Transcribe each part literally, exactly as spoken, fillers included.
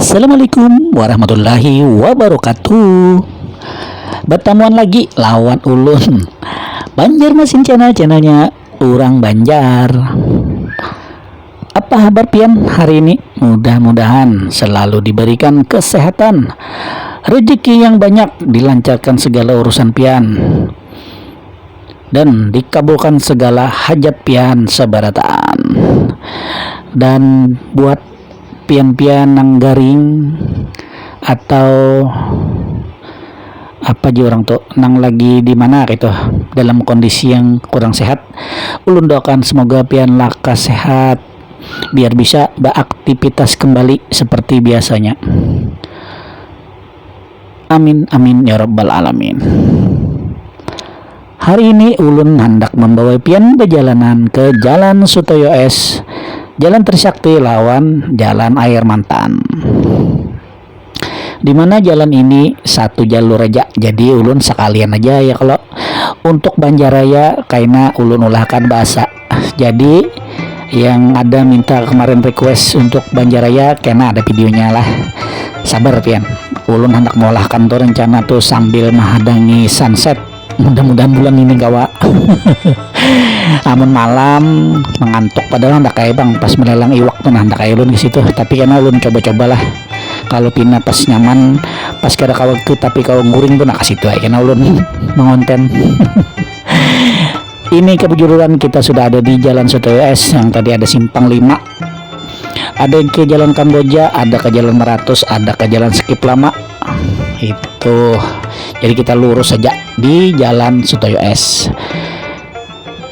Assalamualaikum warahmatullahi wabarakatuh. Bertamuan lagi lawan ulun Banjarmasin Channel, channelnya orang Banjar. Apa habar pian hari ini? Mudah-mudahan selalu diberikan kesehatan, rezeki yang banyak, dilancarkan segala urusan pian, dan dikabulkan segala hajat pian sabarataan. Dan buat pian-pian nang garing atau apa ji orang tu, nang lagi di mana gitu, dalam kondisi yang kurang sehat, ulun doakan semoga pian lakas sehat biar bisa beraktivitas kembali seperti biasanya. Amin, amin, ya rabbal alamin. Hari ini ulun handak membawa pian berjalanan ke Jalan Sutoyo S, Jalan Trisakti lawan Jalan Air Mantan. Di mana jalan ini satu jalur aja, jadi ulun sekalian aja ya kalau untuk Banjaraya kaina ulun ulahkan bahasa. Jadi yang ada minta kemarin request untuk Banjaraya, kena ada videonya lah. Sabar pian, ulun hendak mengolahkan tuh rencana tuh sambil menghadangi sunset. Mudah-mudahan bulan ini gawa. Amun malam mengantuk, padahal hendak kayak bang pas melelang iwak tuh, nah hendak kayak ulun ke situ. Tapi karena ulun coba-cobalah, kalau pina pas nyaman, pas kada kawa ke tapi kawa guring tuh, nah ke situ aja karena ulun mengonten. Ini kebetulan kita sudah ada di Jalan Sotoyo S yang tadi ada simpang lima. Ada yang ke Jalan Kamboja, ada ke Jalan Meratus, ada ke Jalan Sekip Lama. Itu. Jadi kita lurus saja di Jalan Sotoyo S.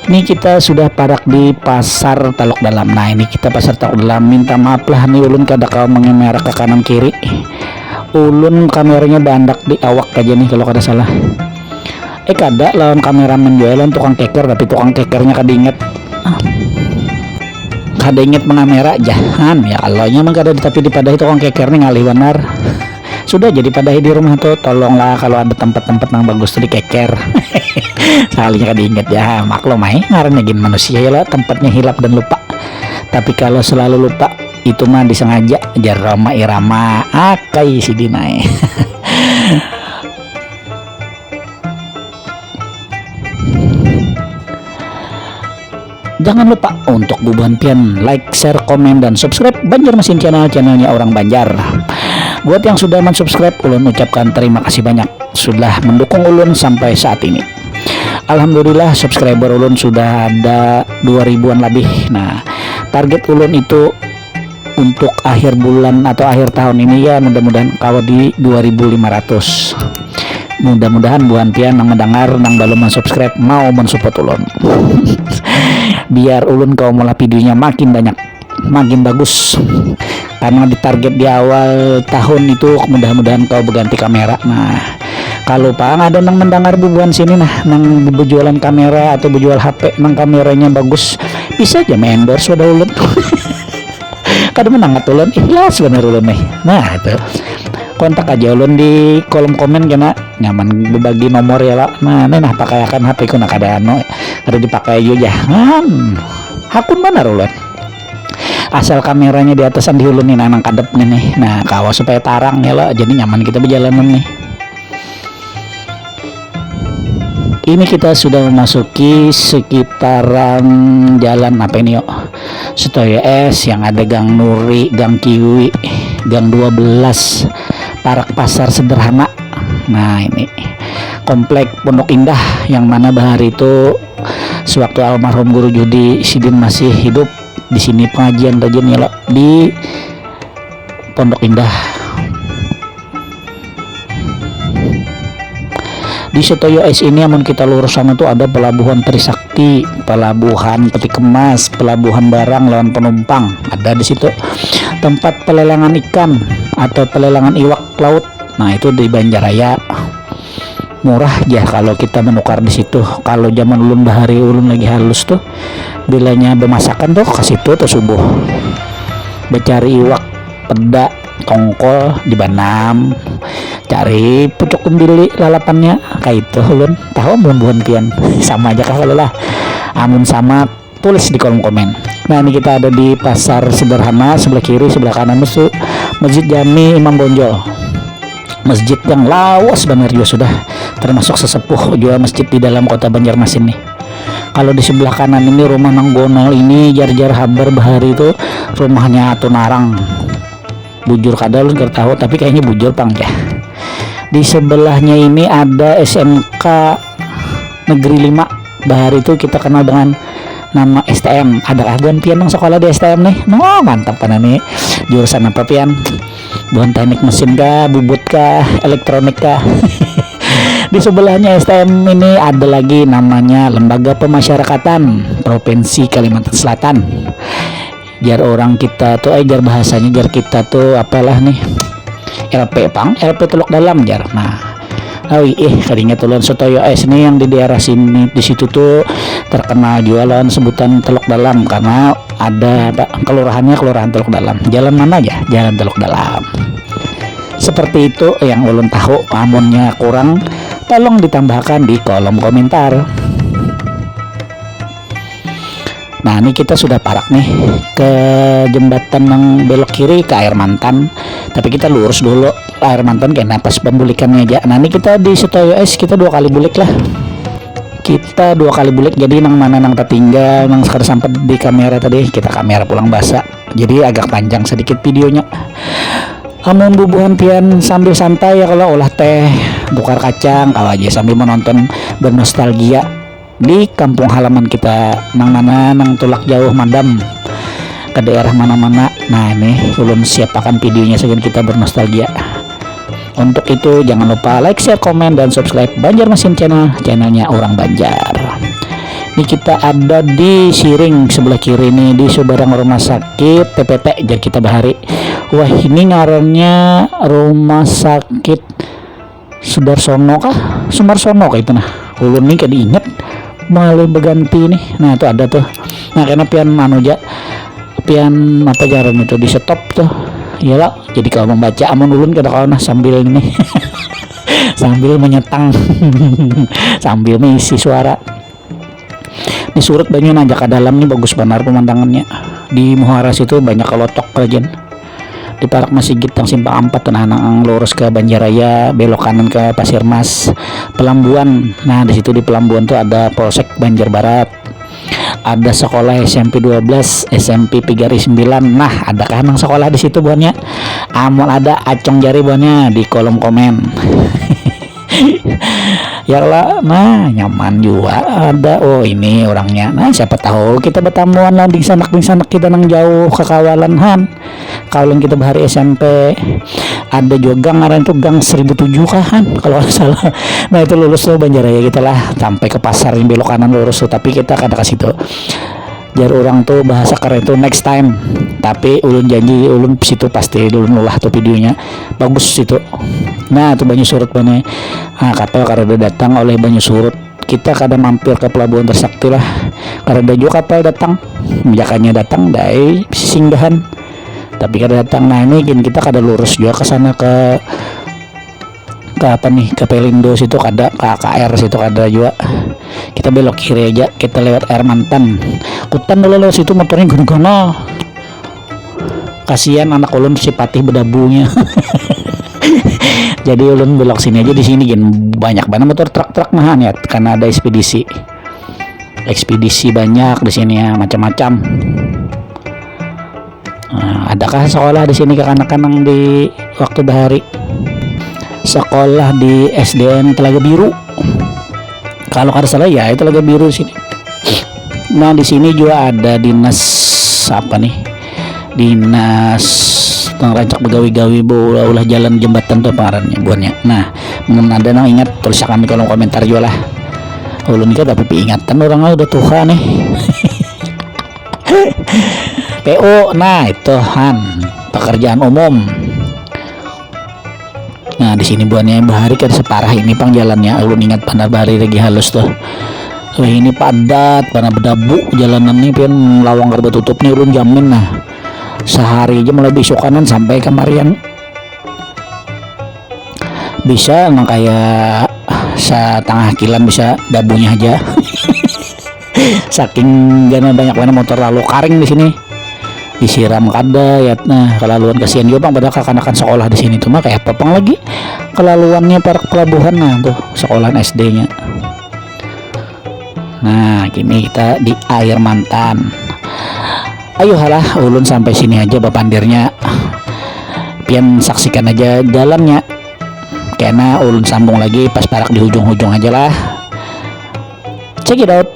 Ini kita sudah parak di Pasar Taluk Dalam. Nah, ini kita Pasar Taluk Dalam. Minta maaf lah nih ulun kada kawa mengemera ke kanan kiri. Ulun kameranya bandak di awak aja nih kalau kada salah. Eh, kada lawan kameramen juga, lawan tukang keker, tapi tukang kekernya kada inget. Kada inget mengamera, jahan ya kalau nya emang kada, tapi dipadahi tukang keker nih ngalih banar. Sudah jadi padahi di rumah tuh, tolonglah kalau ada tempat-tempat yang bagus tuh dikeker. Sekalinya kada inget ya, maklum ai ngarannya gin manusia ya lah, tempatnya hilap dan lupa. Tapi kalau selalu lupa, itu mah disengaja, jar Rhoma Irama. Akai sidin ai. Jangan lupa untuk bubuhan pian like, share, komen, dan subscribe Banjarmasin Channel, channelnya orang Banjar. Buat yang sudah mensubscribe, ulun ucapkan terima kasih banyak sudah mendukung ulun sampai saat ini. Alhamdulillah, subscriber ulun sudah ada dua ribuan lebih. Nah, target ulun itu untuk akhir bulan atau akhir tahun ini ya, mudah-mudahan kawa di dua ribu lima ratus. Mudah-mudahan buhan pian nang mendengar, nang belum mensubscribe, mau mensupport ulun. Biar ulun kawa maulah videonya makin banyak, makin bagus. Karena ditarget di awal tahun itu mudah-mudahan kawa berganti kamera. Nah, kalau pang ada nang mendengar bubuhan sini nah, nang berjualan kamera atau berjual H P nang kameranya bagus, bisa aja endorse pada ulun. Kada menangat ulun, ikhlas bener ulun nih. Nah, itu. Kontak aja ulun di kolom komen kena, nyaman berbagi nomor ya lah. Nah, ini nah pakaiakan H P ku nah, kada anu, kada dipakai juga jangan. Hakun bener ulun. Asal kameranya di atasan di ulun nih, nah, nang kadep nih, nih. Nah, kawa supaya tarang ya lah, jadi nyaman kita berjalanan nih. Ini kita sudah memasuki sekitaran jalan apa ini yuk? Sutoyo S yang ada Gang Nuri, Gang Kiwi, Gang dua belas, parak pasar sederhana. Nah, ini komplek Pondok Indah yang mana bahari itu sewaktu almarhum Guru Judi sidin masih hidup, di sini pengajian rajin ya lo di Pondok Indah. Di Sotoyo S ini amun kita lurus sana tuh ada pelabuhan Trisakti, pelabuhan peti kemas, pelabuhan barang lawan penumpang ada di situ. Tempat pelelangan ikan atau pelelangan iwak laut. Nah, itu di Banjaraya. Murah aja kalau kita menukar di situ. Kalau zaman ulun bahari ulun lagi halus tuh, bilanya bemasakan tuh ke situ tuh subuh. Becari iwak, peda, tongkol di Banam, cari pucuk kumbili lalapannya, kayak itu ulun. Tahu belum buhan pian? Sama aja kah kalau lah? Amun sama, tulis di kolom komen. Nah, ini kita ada di pasar sederhana, sebelah kiri, sebelah kanan itu Masjid Jami Imam Bonjol. Masjid yang lawas banar jua sudah, termasuk sesepuh jua masjid di dalam kota Banjarmasin nih. Kalau di sebelah kanan ini rumah nang gonol ini, jar-jar habar bahari itu rumahnya Tunarang. Bujur kada, ulun kada tahu, tapi kayaknya bujur pang ya. Di sebelahnya ini ada S M K Negeri lima. Bahari itu kita kenal dengan nama S T M. Adakah buhan pian yang sekolah di S T M nih? No, mantap kan nih. Jurusan apa pian? Buhan teknik mesin kah, bubut kah, elektronik kah? Di sebelahnya S T M ini ada lagi namanya Lembaga Pemasyarakatan Provinsi Kalimantan Selatan. Jar orang kita tuh, eh, jar bahasanya, jar kita tuh apalah nih, L P pang, L P Teluk Dalam jar. Nah, awi, eh, kadingat ulun, Sutoyo S nih yang di daerah sini, di situ tuh terkenal jualan sebutan Teluk Dalam karena ada apa, kelurahannya Kelurahan Teluk Dalam. Jalan mana aja? Jalan Teluk Dalam. Seperti itu yang ulun tahu. Amunnya kurang, tolong ditambahkan di kolom komentar. Nah, ini kita sudah parak nih ke jembatan yang belok kiri ke Air Mantan. Tapi kita lurus dulu Air Mantan kena pas pembulikannya aja. Nah, ini kita di Sutoyo S kita dua kali bulik lah. Kita dua kali bulik, jadi nang mana nang tertinggal, nang sekar sampai di kamera tadi, kita kamera pulang basa. Jadi agak panjang sedikit videonya. Amun bubuhan pian sambil santai ya, kalau olah teh, tukar kacang, kalau aja sambil menonton, bernostalgia di kampung halaman kita nang mana nang tulak jauh madam ke daerah mana-mana. Nah, ini ulun siapakan videonya sagan kita bernostalgia. Untuk itu jangan lupa like, share, komen, dan subscribe Banjarmasin Channel, channelnya orang Banjar. Ini kita ada di Siring sebelah kiri nih, di seberang rumah sakit T P T, jadi kita bahari. Wah, ini ngarannya rumah sakit Sudarsono kah? Sumarsono kah itu nah. Ulun nih kada ingat, malih berganti nih. Nah, itu ada tuh. Nah, karena pian anu ja, pian apa jaran itu di stop tuh. Iyalah, jadi kalau membaca amun ulun kada kawan nah sambil ini. Sambil menyetang. Sambil mengisi suara. Disurut banyu nah, jaka dalam nih bagus banar pemandangannya. Di muhara situ banyak kelotok, rajan. Di parak masigit yang simpang ampat tuh nah, nang lurus ke Banjaraya, belok kanan ke Pasir Mas, Pelambuan. Nah, di situ di Pelambuan tuh ada Polsek Banjar Barat. Ada sekolah S M P dua belas, S M P tiga sembilan. Nah, adakah nang sekolah di situ buhannya? Amun ada, acung jari buhannya di kolom komen. Ya lah, nah, nyaman juga ada. Oh, ini orangnya. Nah, siapa tahu kita bertamuan lah di sanak, di sanak kita nang jauh kakawalan han. Kalau kita bahari S M P, ada juga gang ngaran itu Gang Seribu Tujuh kah han, kalau nggak salah. Nah, itu lurus tuh Banjaraya kita lah, sampai ke pasar yang belok kanan lurus tuh, tapi kita kada ke situ. Jar orang tuh bahasa keren tuh next time. Tapi ulun janji, ulun situ pasti ulun ulah tuh videonya. Bagus situ. Nah, tuh banyu surut mana. Nah, kapal karena datang oleh banyu surut. Kita kada mampir ke pelabuhan tersakti lah. Kada juga kapal datang. Jakanya datang dari singgahan. Tapi kada datang. Nah, ini gin kita kada lurus juga ke sana ke ke apa nih, ke Pelindo situ kada, ke A K R situ kada jua. Kita belok kiri aja, kita lewat Air Mantan. Kutan dulu lewat situ motornya guna-guna. Kasihan anak ulun si Patih bedabunya. Jadi ulun belok sini aja, di sini gin banyak banget motor truk-truk nah ya, karena ada ekspedisi. Ekspedisi banyak di sini ya, macam-macam. Nah, adakah sekolah di sini kekanakan yang di waktu bahari? Sekolah di S D N Telaga Biru. Kalau kada salah ya, Telaga Biru sini. Nah, di sini juga ada dinas apa nih? Dinas nang rancak begawi-gawi, ulah-ulah jalan jembatan tuh ngarannya buhannya. Nah, mun ada nang ingat, tulisakan di kolom komentar juga lah. Ulun kan tapi ingatan orang udah tuha nih. P U, nah itu han, pekerjaan umum. Nah, di sini buhannya bahari kan separah ini pang jalannya. Ulun ingat banar bahari lagi halus tuh. Wah, ini padat, mana bedabu jalanan nih, pian lawang kada tutup nih, ulun jamin nah. Sehari aja mulai besok kanan sampai kemarian. Bisa nang kayak setengah kilan bisa dabunya aja. Saking gana banyak banget motor lalu karing di sini. disiram kada ya. Nah, kelaluan, kasihan juga pang pada kakanakan sekolah di sini tuh mah, kayak apa pang lagi kelaluannya parak pelabuhan. Nah, tuh sekolahan S D-nya. Nah, kini kita di air mantan. Ayo halah, ulun sampai sini aja bapandirnya. Pian saksikan aja jalannya. Kena ulun sambung lagi pas parak di hujung-hujung aja lah. Check it out.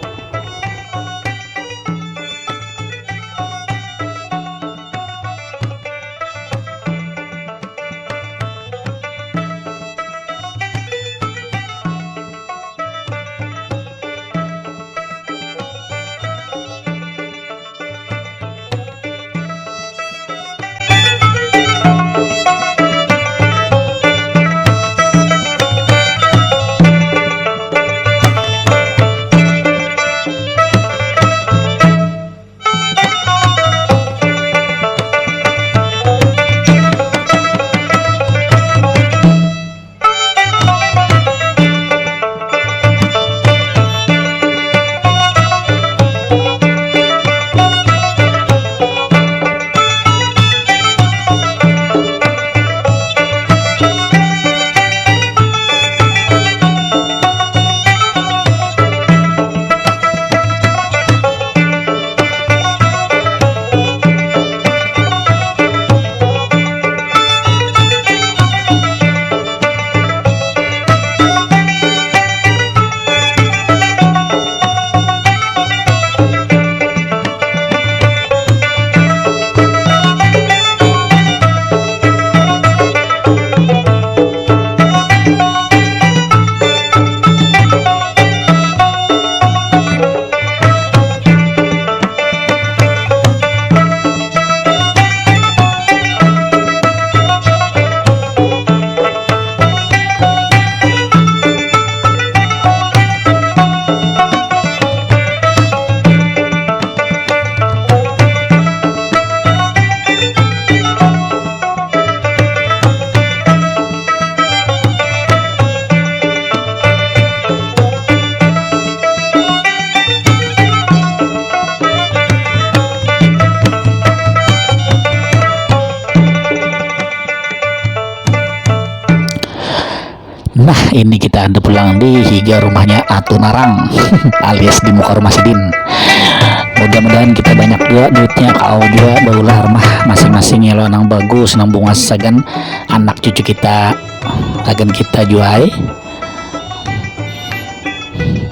Nah, ini kita ada pulang di higa rumahnya Atu Narang alias di muka rumah sidin. Mudah-mudahan kita banyak juga duitnya, kau juga baulah rumah masing-masing ya lo, nang bagus, nang bungas sagan anak cucu kita, agan kita juai.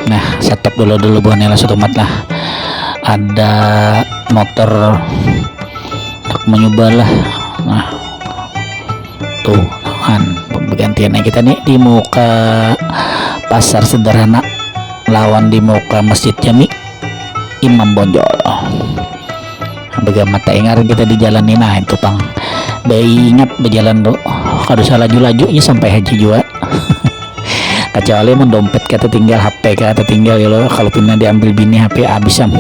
Nah, setup dulu dulu buhannya lah, setumat lah. Ada motor nak menyubal lah. Nah, tuh kan bergantian kita nih di muka pasar sederhana lawan di muka masjid jami Imam Bonjol. Begamat ingar kita di jalan ini, nah itu pang. Baingat berjalan tuh, kada usah laju-laju ya sampai haji jua. Kecuali mun dompet kata tinggal, H P kata tinggal ya lo, kalau pina diambil bini H P habis am.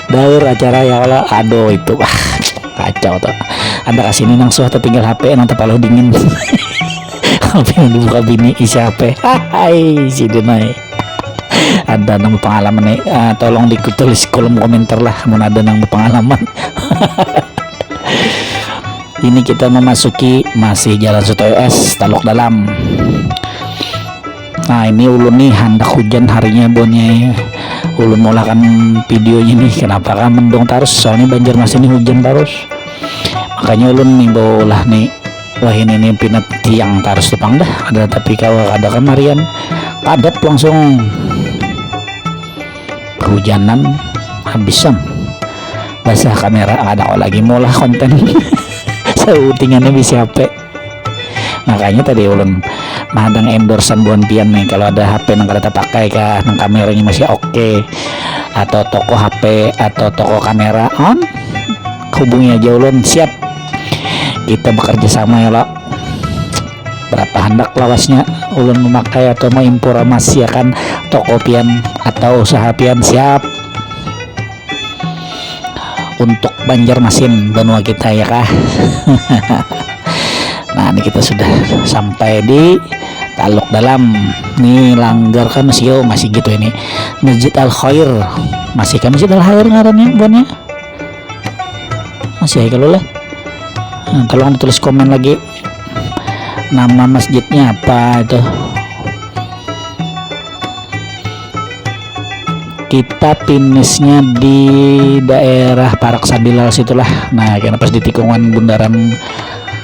Daur acara ya Allah, aduh itu wah kacau tuh. Ada kasini nang suah tertinggal H P nang terpaluh dingin. Tapi yang dibuka bini isi H P. Hai si Denai. Ada nang pengalaman nih, uh, tolong ditulis kolom komentar lah mun ada nang pengalaman. Ini kita memasuki masih Jalan Sutoyo S, Taluk Dalam. Nah, ini ulun nih handak hujan harinya bonnya. Ulun mulakan videonya nih, kenapa kah mendung terus? Soalnya Banjarmasin ini hujan terus. Makanya ulun nih bawa ulah nih. Wah, ini nih pinat tiang terus tepang dah. Ada tapi kawa kada kemarian. Kadap langsung. Kehujanan habis am. Basah kamera, kada kawa lagi maulah konten. Sautingannya bisi H P. Makanya tadi ulun mahadang endorsean buhan pian nih, kalau ada H P nang kada tapakai kah, nang kameranya masih oke, atau toko H P atau toko kamera on, hubungi aja ulun, siap. Kita bekerja sama ya lo. Berapa handak lawasnya ulun memakai atau menginformasiakan toko pian atau usaha pian, siap untuk Banjarmasin banua kita ya kah. Nah, ini kita sudah sampai di Taluk Dalam. Nih langgar kan masih, masih gitu ini. Masjid Al Khair. Masih kan Masjid Al Khair ngarannya buannya? sih kalau lah. Nah, tolong ditulis komen lagi nama masjidnya apa itu. Kita finishnya di daerah Parak Sabilal situlah. Nah, karena pas di tikungan bundaran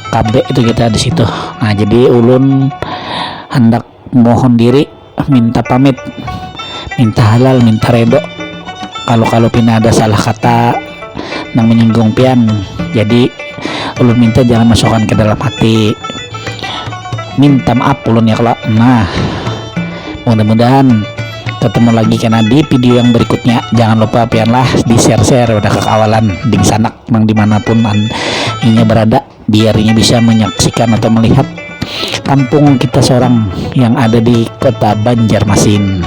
K B itu kita di situ. Nah, jadi ulun hendak mohon diri, minta pamit, minta halal, minta redo. Kalau kalau pina ada salah kata nang menyinggung pian, jadi ulun minta jangan masukkan ke dalam hati. Minta maaf ulun ya kalau. Nah, mudah-mudahan ketemu lagi kena di video yang berikutnya. Jangan lupa pian lah di share-share udah ke kawalan dingsanak nang dimanapun an- inya berada, biar inya bisa menyaksikan atau melihat kampung kita seorang yang ada di kota Banjarmasin.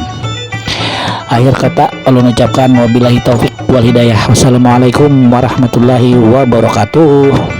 Akhir kata ulun ucapkan wabillahi taufik wal hidayah. Wassalamualaikum warahmatullahi wabarakatuh.